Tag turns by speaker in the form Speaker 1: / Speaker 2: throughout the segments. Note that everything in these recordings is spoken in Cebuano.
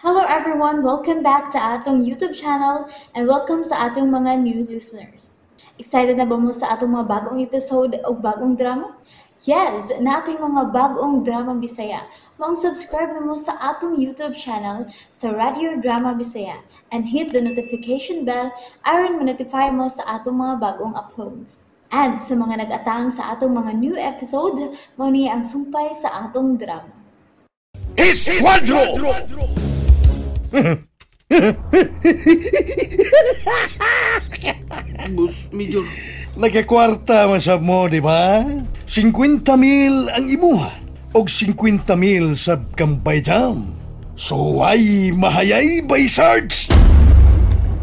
Speaker 1: Hello everyone! Welcome back to atong YouTube channel and welcome sa atong mga new listeners. Excited na ba mo sa atong mga bagong episode o bagong drama? Yes! Nating mga bagong drama Bisaya. Maong subscribe na mo sa atong YouTube channel sa Radio Drama Bisaya and hit the notification bell aron ma-notify mo sa atong mga bagong uploads. And sa mga nag-atang sa atong mga new episode, mao ni ang sumpay sa atong drama.
Speaker 2: Escuadro!
Speaker 3: Boss Major.
Speaker 2: Nagkakwarta man sab mo, di ba? 50,000 ang imuha og 50,000 sab kambay jam. So ay mahayay bay Sarge.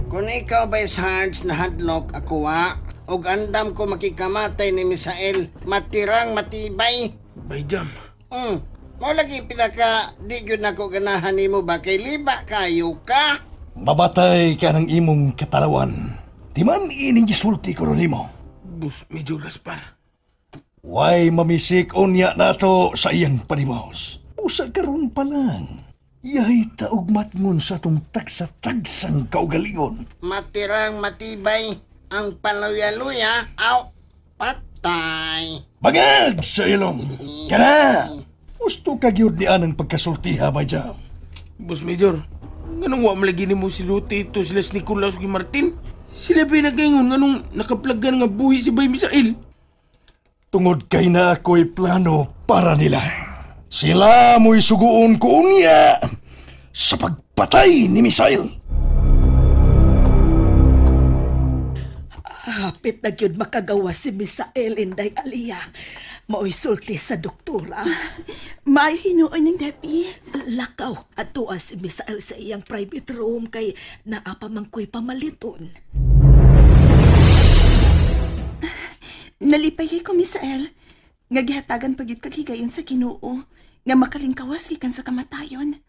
Speaker 4: Kung ikaw bay Sarge nahadlok ako wa og andam ko makikamatay ni Misael, matirang matibay.
Speaker 3: Bay jam.
Speaker 4: Mao lagi pinaka di gyud nako ganahan nimo ba kay liba kayo ka.
Speaker 2: Mabatay ka ng imong katalawan. Di man ining gisulti ko nimo.
Speaker 3: Boss Major Gaspar.
Speaker 2: Way mamisik unya nato sa iyang panimaos. Usa karon pa lang. Iyahay taog matngon sa atong tagsa-tagsang kaugalingon.
Speaker 4: Matirang matibay ang paluya-luya aw patay.
Speaker 2: Bangag sa ilong. Kana! Gusto ka gyud ni anang pagkasultiha bay jam.
Speaker 3: Boss Major, nganong wa malagi nimo si Lute ito sila si Nicolas ug Martin? Sila pa nagaingon nganong nakaplagan nga buhi si Bay Misael.
Speaker 2: Tungod kay na ako'y plano para nila. Sila mo'y suguon ko unya sa pagpatay ni Misael.
Speaker 5: Hapit na gyud makagawa si Misael, Inday Alia. Maoy sulti sa doktora.
Speaker 6: Maayo hinuon ng Debbie.
Speaker 5: Lakaw at tuwa si Misael sa iyang private room kay naa pa man ko'y pamaliton.
Speaker 6: Nalipay kay ko, Misael. Nga gihatagan pa gyud kag higayon sa Ginoo nga makalingkawas gikan sa kamatayon.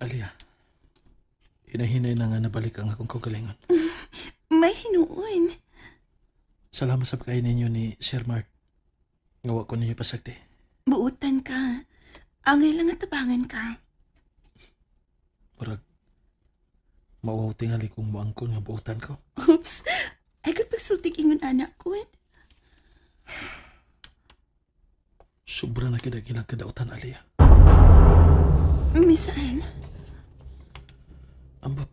Speaker 7: Alia, hinahinay na nga nabalik ang akong kaugalingon.
Speaker 6: May hinuon.
Speaker 7: Salamat sa pagkain ninyo ni Sir Mark. Nga wa ko ninyo pasagdi.
Speaker 6: Buutan ka. Angay lang at tabangan ka.
Speaker 7: Murag, mauwaw tingali kung muangkon nga buutan ko.
Speaker 6: Oops! Ay, kung pagsultig ingon anak ko.
Speaker 7: Sobra na kita ilang kadautan, Alia.
Speaker 6: Misael?
Speaker 7: Ambot.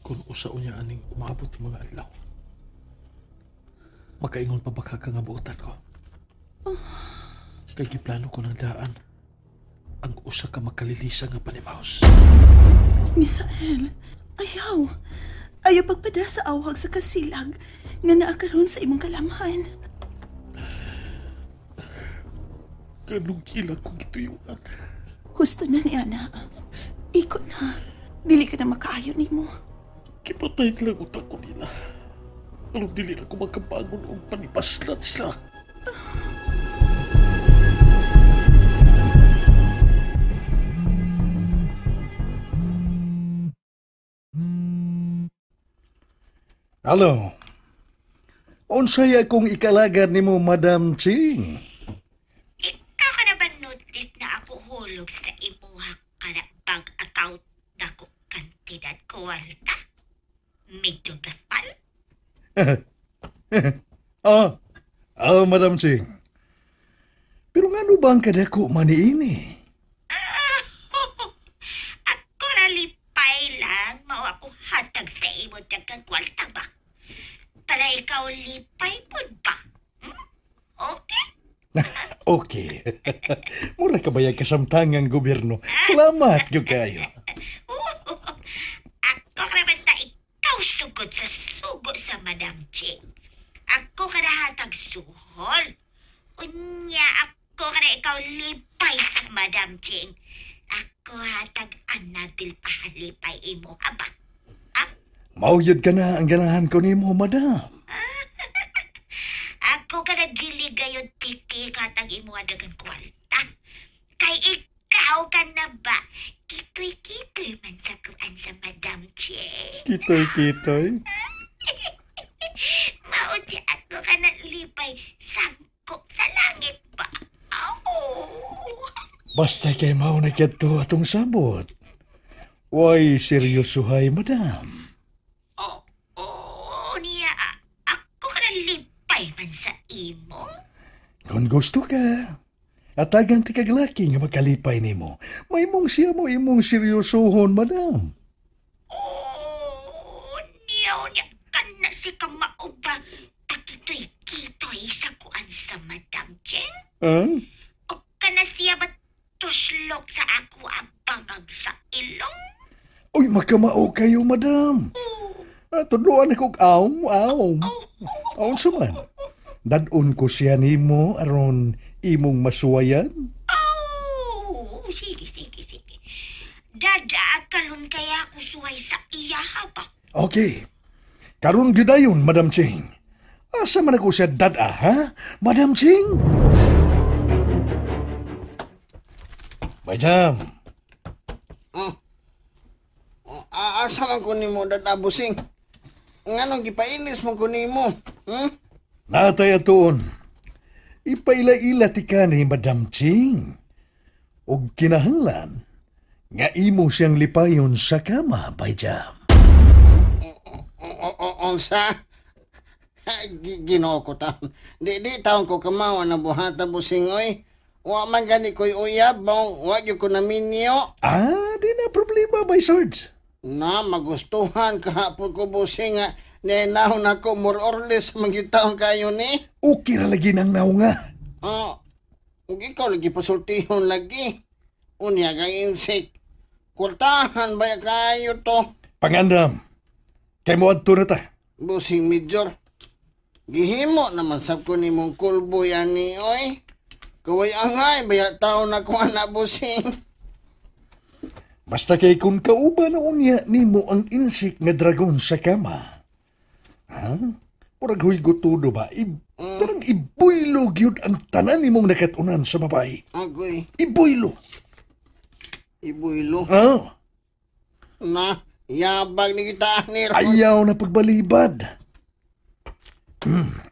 Speaker 7: Kung usa niya aning umaabot yung mga adlaw, makaingon pa baka ka nga buotan ko.
Speaker 6: Oh.
Speaker 7: Kay giplano ko ng daan ang usa ka makalilisa nga panimaos.
Speaker 6: Misael, ayaw. Ayaw pagpada sa awhag sa kasilag nga naakaroon sa imong kalamhan.
Speaker 7: Ganong kila kong gituyuan.
Speaker 6: Husto na ni Ana. Iko na. Dili ka na makaayo nimo.
Speaker 7: Kipatay nilang utak ko nila. Anong dili na ko magkabangon o panipaslan sila.
Speaker 2: Hello. Unsay akong ikalagad nimo, Madam Ching?
Speaker 8: Ikaw ka na ba notice na ako hulog sa imuha ka na bank account dako kantidad kwarta? Medyo gaspal?
Speaker 2: Madam Ching. Pero ngano ba ang kadako maniini?
Speaker 8: Ako nalipay lang, mao ako hatag sa imo daghang kwarta ba? Para ikaw lipay pud ba? Hmm? Okay?
Speaker 2: Okay. Mura ka bayag kasamtangang gobyerno. Salamat gyud kayo.
Speaker 8: Ako ka naman na ikaw sugod sa sugo sa Madam Ching. Ako ka na hatag suhol. Unya, ako ka na ikaw lipay sa Madam Ching. Ako hatag anabil pahalipay imo, aba. Ah?
Speaker 2: Mauyod ka na ang ganahan ko nimo, Madam.
Speaker 8: Ako ka na dili gayon titi katag imo adagan kwarta. Kay ikaw ka na ba? Kitoy-kitoy man sa kuan sa Madam Ching.
Speaker 2: Kitoy-kitoy?
Speaker 8: Mao di ako ka na lipay sangko sa langit ba? Aw!
Speaker 2: Basta kay mao na kadto atong sabot. Way seryosohay, madam.
Speaker 8: Oo, niya, ako ka na lipay man sa imo.
Speaker 2: Kung gusto ka, atagan ti kaglaki nga makalipay nimo. May mong siya mo imong seryosohon, madam.
Speaker 8: Oo, niya, niya, kana si kamao ba pakitoy-kitoy sa kuan sa Madam Cheng?
Speaker 2: Ah?
Speaker 8: O kana siya ba tuslok sa ako ang bangag sa ilong?
Speaker 2: Uy, makamao kayo, madam. Tudloan ako aw, aw. Aw, sa man. Dadon ko siya nimo aron imong masuwayan.
Speaker 8: Oh, sige, sige, sige. Dada, karon kaya ako suway sa iya ba?
Speaker 2: Okay. Karon gyud ayon, Madam Ching. Asa man ako siya dada, ha? Madam Ching? Madam.
Speaker 4: Asa man ko nimo dada, busing? Nganong gipainis man ko nimo?
Speaker 2: Natay atuon. Ipaila-ila ti ka ni Madam Ching. Og kinahanglan nga imo siyang lipayon sa kama, Bayjam.
Speaker 4: Unsa? Ginoo ko taon. Di taon ko kamawa na buhata, busing, oy. Wa man gani ko'y uyab, mao wa gyud ko naminyo.
Speaker 2: Ah, di na problema, Bay Sarge.
Speaker 4: Na, magustuhan kahapon ko, busing, nga. Nenahon ako, more or less, magitaon kayo ni.
Speaker 2: Okay ra lagi nang naunga.
Speaker 4: Oh, ug ikaw lagi pasultihon lagi. Unya kang insik. Kurtahan ba kayo to?
Speaker 2: Pangandam, kay mo adto na ta.
Speaker 4: Busing Major, gihimo naman sab ko ni mong kulboy ani, oy. Kaway angay, baya taon na ko anak, busing.
Speaker 2: Basta kay kung kauban na unya nimo ang insik nga dragon sa kama. Ha? Murag huy gutudo ba? Parang ibuylo gyud ang tanan nimong nakatunan sa babae.
Speaker 4: Agoy.
Speaker 2: Ibuylo.
Speaker 4: Ibuylo?
Speaker 2: Ah.
Speaker 4: Na, yabag ni kita ni Ron.
Speaker 2: Ayaw na pagbalibad.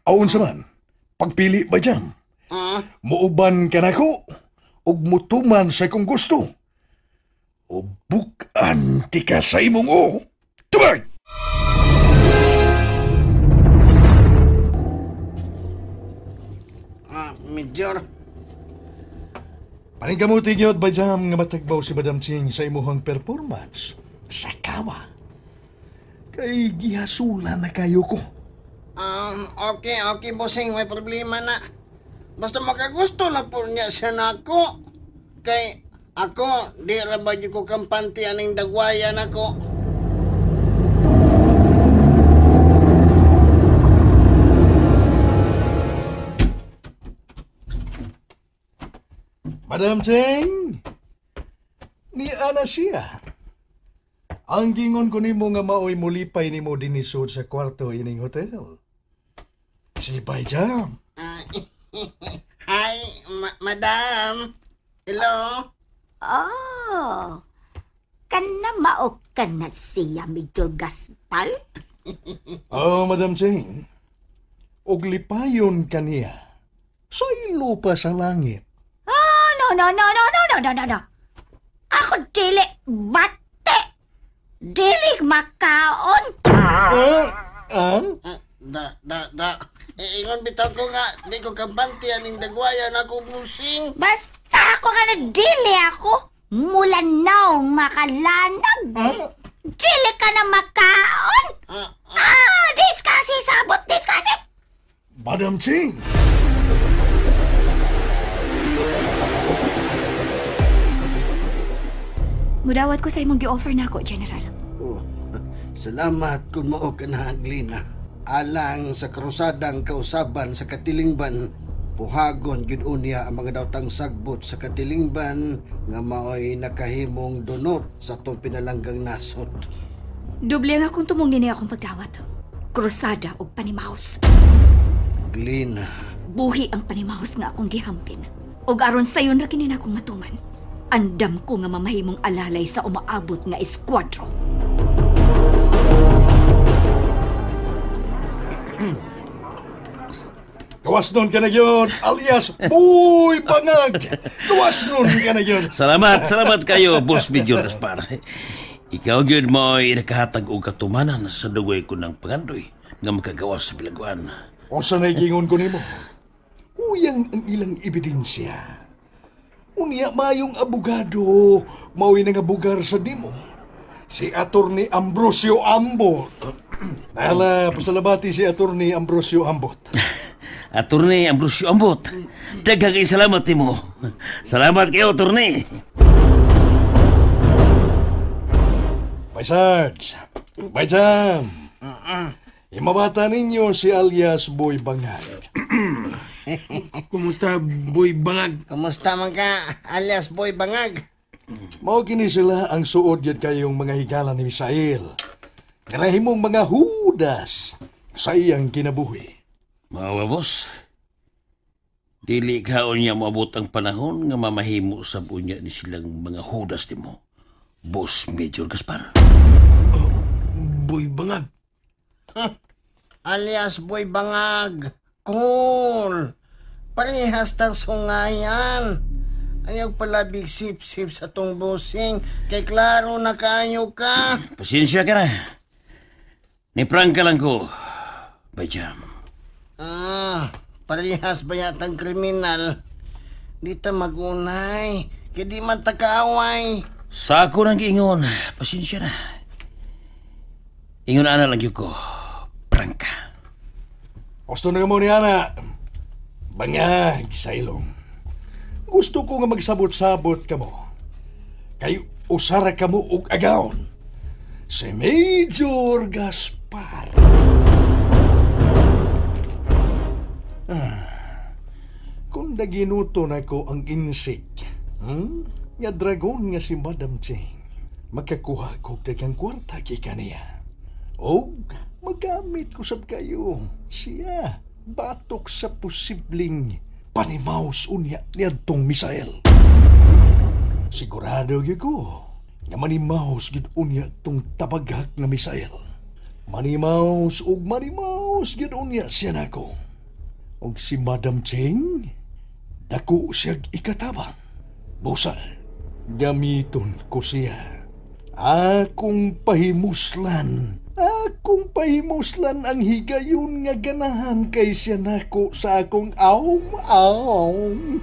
Speaker 2: Aon sa man, pagpili ba dyan?
Speaker 4: Ah?
Speaker 2: Muuban ka na ko, ug mutuman sa kong gusto. O bukan ti ka sa imong o. Tubag!
Speaker 4: Ah, Major.
Speaker 2: Paningkamuti gyud ba jam nga matagbaw si Madam Ching sa imuhang performance sa kama. Kay gihasula na kayo ko.
Speaker 4: Okay, okay, bossing. May problema na. Basta makagusto na po niya siya na ako. Kay ako, di ra ba ko kampante aning dagwayan ako.
Speaker 2: Madam Ching, ni ana siya. Ang gingon ko nimo nga maoy mulipay nimo dinisod sa kwarto ining hotel. Si Bayjam.
Speaker 4: Hi, madam. Hello.
Speaker 9: Oh, kana mao ka na siya, Major Gaspar?
Speaker 2: Oh, Madam Ching. Og lipayon kaniya. Sa ilo pa sa langit.
Speaker 9: Oh, no, no, no, no, no, no, no, no, no. Ako dili bate. Dili makaon.
Speaker 4: Da, da, da. Ingon bitaw ko nga, di ko kabanti aning dagwayan ako busing.
Speaker 9: Basta ako ka na dili ako. Mula naong makalanag. Dili ka na makaon. Dis kasi, sabot, dis kasi.
Speaker 2: Madam Ching!
Speaker 5: Mudawat ko sa imong gi-offer na ako, General.
Speaker 4: Oh, salamat kung mao ka na, Glina. Alang sa krusadang kausaban sa katilingban, puhagon gyud unya ang mga dawtang sagbot sa katilingban nga maoy nakahimong dunot sa atong pinalanggang nasod.
Speaker 5: Doble ang akong tumong nini akong pagdawat. Krusada og panimahos.
Speaker 4: Glina.
Speaker 5: Buhi ang panimahos nga akong gihampin. Og aron sayon ra kini nakong matuman. Andam ko nga mamahimong alalay sa umaabot nga eskuadro.
Speaker 2: Gawas nun ka na yun, alias Boy Bangag. Gawas nun ka na yun.
Speaker 10: Salamat, salamat kayo, Boss Major Gaspar. Ikaw gyud mo'y nakahatag og katumanan sa dugay ko ng pangandoy nga makagawas sa bilaguan.
Speaker 2: Unsa na gingon ko nimo? Uyang ang ilang ebidensya. Unya mayong abogado, mao'y nangabugar sa dimo. Si Attorney Ambrosio Ambot. Nala, pasalabati si Attorney Ambrosio Ambot.
Speaker 10: Attorney Ambrosio Ambot, daghang salamat nimo. Salamat kayo, Attorney.
Speaker 2: Bay Sarge, Bay Jam. Imabata ninyo si alias Boy Bangag.
Speaker 3: Kumusta, Boy Bangag?
Speaker 4: Kumusta man ka, alias Boy Bangag?
Speaker 2: Mao kini sila ang suod yun kayong mga higala ni Misael. Kanahimong mga hudas sa iyang kinabuhi.
Speaker 10: Mawa, boss. Dili kaon niya moabot ang panahon nga mamahimo sa unya ni silang mga hudas nimo, Boss Major Gaspar.
Speaker 3: Oh, Boy Bangag.
Speaker 4: Alias Boy Bangag. Cool. Parehas tang sungayan. Ayaw pala big sip-sip sa tong busing. Kay klaro na kaayo ka.
Speaker 10: Pasensya ka na. Ni-prank ka lang ko, Bay Jam.
Speaker 4: Ah, parehas ba yatang kriminal? Di ta magunay. Kaya di man ta kaaway.
Speaker 10: Sa ako nang giingon, pasensya na. Ingon ana lang yun ko, prank ka.
Speaker 2: Gusto na mo ni Ana. Bangag sa ilong. Gusto ko nga magsabot-sabot ka mo. Kay usara ka mo og agaon. Si Major Gaspar. Kung naginuto na ko ang insik, nga dragon nga si Madam Ching, makakuha ko daghang kwarta gikan niya. Og magamit ko sab kayo siya batok sa posibleng panimaus unya niadtong Misael. Sigurado gyud ko nga manimaus gyud unya tong tabagak nga Misael. Manimaus ug manimaus gyud unya siya nako. Og si Madam Ching, dako siyag ikatabang. Busal, gamiton ko siya. Akong pahimuslan. Akong pahimuslan ang higayon nga ganahan kay siya nako sa akong aom-aom.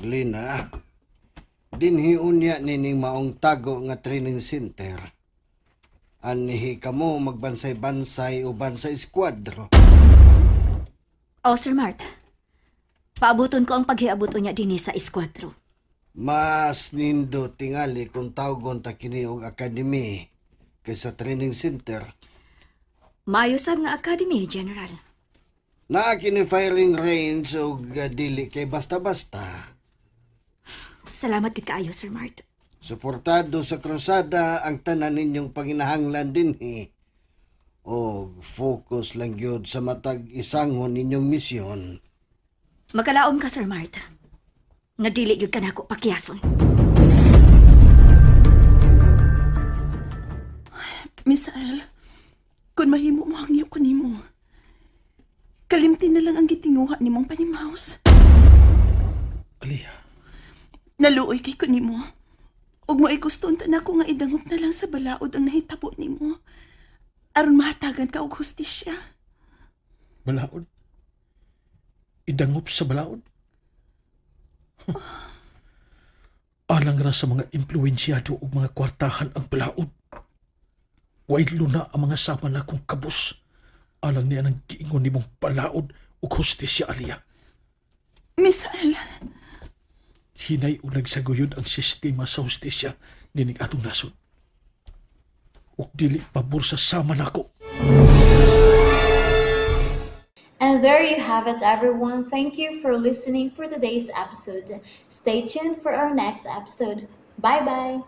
Speaker 4: Lina, dinhiun niya nining maong tago nga training center. Anhi kamo magbansay-bansay uban sa eskuadro.
Speaker 5: Oh, Sir Mart, paabuton ko ang paghiabot niya dinhi sa eskuadro.
Speaker 4: Mas nindo tingali kung tawgon ta kini og academy kaysa training center.
Speaker 5: Maayo sab nga academy, General.
Speaker 4: Naa kini firing range og dili kay basta-basta.
Speaker 5: Salamat gid kaayo, Sir Mart.
Speaker 4: Suportado sa krusada ang tanan ninyong panginahanglan dinhi. Og focus lang gyud sa matag isangon ninyong misyon.
Speaker 5: Makalaom ka, Sir Mart. Nga dili gyud ka nako pakiyason.
Speaker 6: Misael, kung mahimo mo ang ko nimo. Kalimti na lang ang gitinguha nimong panimaus.
Speaker 7: Aliyah.
Speaker 6: Naluoy kay ko nimo. Ug mo'y gusto unta nako nga idangop na lang sa balaod ang nahitabo nimo. Aron mahatagan ka og hustisya.
Speaker 7: Balaod? Idangop sa balaod? Huh. Alang ra sa mga impluensyado ug mga kwartahan ang balaod. Way luna ang mga sama na kong kabus. Alang niya ng giingon nimong balaod ug hustisya, Aliyah.
Speaker 6: Misael.
Speaker 7: Hinay o nagsaguyod ang sistema sa hustisya nining atong nasod. Ug dili pabor sa sama nako.
Speaker 1: And there you have it, everyone. Thank you for listening for today's episode. Stay tuned for our next episode. Bye-bye!